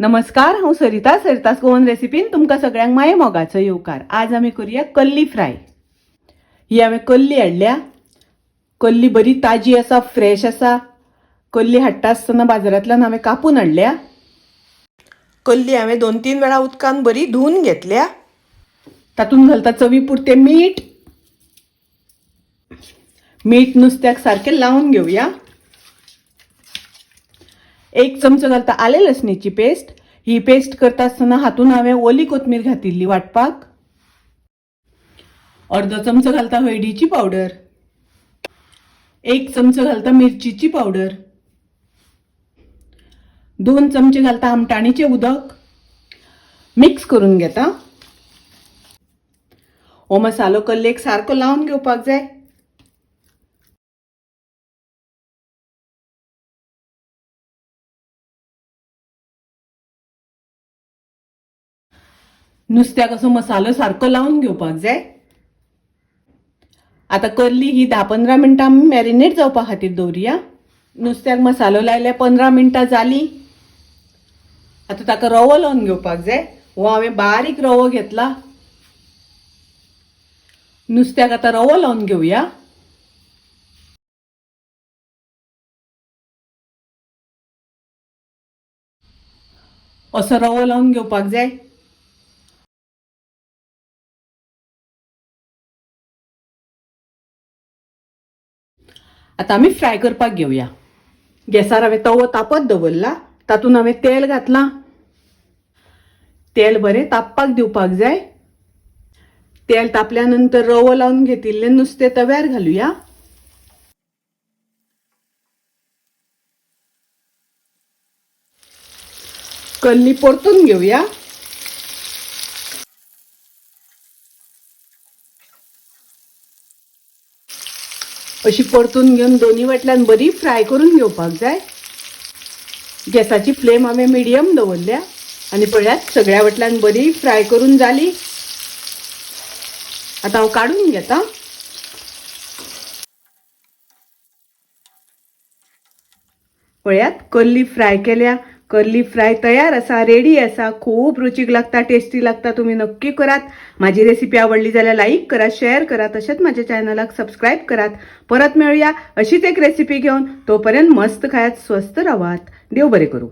नमस्कार, हांव सरिता. सरितास गोवन रेसिपीन तुमकां सगळ्यांक माये मोगाचो येवकार. आज आमी करूया कल्ली फ्राय. ही हांवें कल्ली हाडल्या. कल्ली बरी ताजी आसा, फ्रेश आसा. कल्ली हाडटा आसतना बाजारांतल्यान हांवें कापून हाडल्या. कल्ली हांवें 2-3 वेळा उदकान बरी धुवन घेतल्या. तातूंत घालता चवी पुरतें मीठ. मीठ नुस्त्याक सारकें लावन घेवया. 1 चमचो घालता आले लसणीची पेस्ट. ही पेस्ट करता आसतना हातून हांवें ओली कोथमीर घातिल्ली वांटपाक. अर्दो चमचो घालता हळदीची पावडर. 1 चमचो घालता मिरचीची पावडर. 2 चमचे घालता आमटाणीचें उदक. मिक्स करून घेता. हो मसालो कल्लेक सारको लावन घेवपाक जाय. नुस्त्याक असो मसालो सारको लावन घेवपाक जाय. आतां कल्ली ही 10-15 मिनटां आमी मॅरिनेट जावपा खातीर दवरुया. नुस्त्याक मसालो लायल्यार 15 मिनटां जालीं. आतां ताका रवो लावन घेवपाक जाय. हो हांवें बारीक रवो घेतला. नुस्त्याक आतां रवो लावन घेवया. असो रवो लावन घेवपाक जाय. आतां आमी फ्राय करपाक घेवया. गॅसार हांवें तवो तापत दवरला. तातूंत हांवें तेल घातलां. तेल बरें तापपाक दिवपाक जाय. तेल तापल्या नंतर रवो लावन घेतिल्लें नुस्तें तव्यार घालुया. कल्ली परतून घेवया. अशी परतून घेवन दोनी वाटल्यान बरी फ्राय करून घेवपाक जाय. गॅसाची फ्लेम हांवें मिडियम दवरल्या आनी पळयात सगळ्या वाटल्यान बरी फ्राय करून जाली. आतां हांव काडून घेता. पळयात कल्ली फ्राय केल्या. कल्ली फ्राय तयार आसा, रेडी आसा. खूब रुचीक लागता, टेस्टी लागता. तुमी नक्की करात. माझी रेसिपी आवडली जाल्यार लाईक करा, शेअर करा, तशेंच माझ्या चॅनलाक सबस्क्राईब करात. परत मेळूया अशीच एक रेसिपी घेवन. तोपर्यंत मस्त खायात, स्वस्थ रावात. देव बरें करूं.